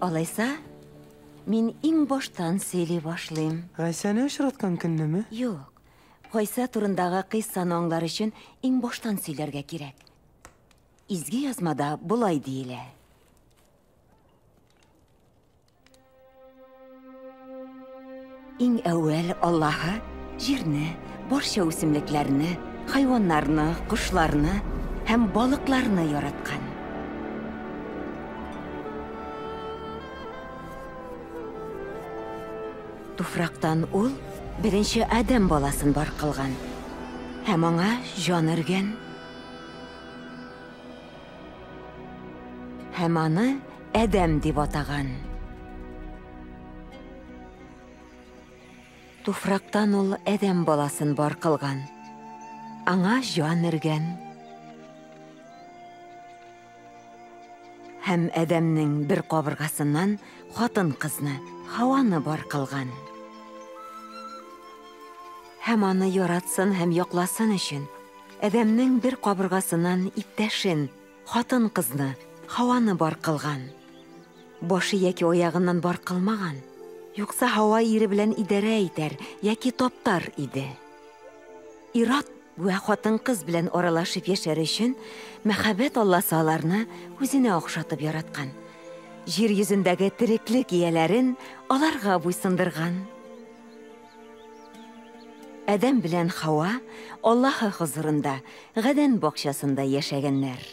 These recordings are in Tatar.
Алайса, мин иң баштан сөйли башлыйм. Гайсәне очраткан көннеме? Юк. Гайсә турындагы кыйссаны аңлар өчен иң баштан сөйләргә кирәк. Изге язмада болай диелә. Иң әүвәл Аллаһы җирне, барча үсемлекләрне, хайваннарны, кошларны һәм балыкларны яраткан. Туфрактан ул беренче Адәм баласын бар кылган һәм аңа җан өргән. Һәм аны Адәм дип атаган. Туфрактан ул Адәм баласын бар кылган. Аңа җан өргән. Һәм Адәмнең бер кабыргасыннан хатын-кызны, Хаваны бар кылган. Һәм аны яратсын һәм якласын өчен, Адәмнең бер кабыргасыннан иптәшен, хатын-кызны, Хаваны бар кылган. Башы яки аягыннан бар кылмаган. Юкса Һава ире белән идарә итәр яки таптар иде. Ир-ат вә хатын-кыз белән аралашып яшәр өчен мәхәббәт Алласы аларны үзенә охшатып яраткан. Җир йөзендәге тереклек ияләрен аларга буйсындырган. Адәм белән Хава Аллаһы хозурында Гадән бакчасында яшәгәннәр.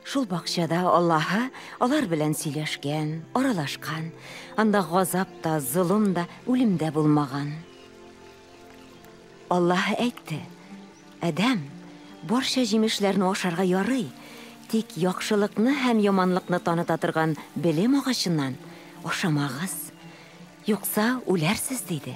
Шул бакчада Аллаһы алар белән сөйләшкән, аралашкан. Анда газап та, золым да, үлем дә булмаган. Аллаһы әйтте: Адәм, барча җимешләрне ашарга ярый, тик яхшылыкны һәм яманлыкны таныта торган белем агачыннан ашамагыз. Юкса үләрсез, диде.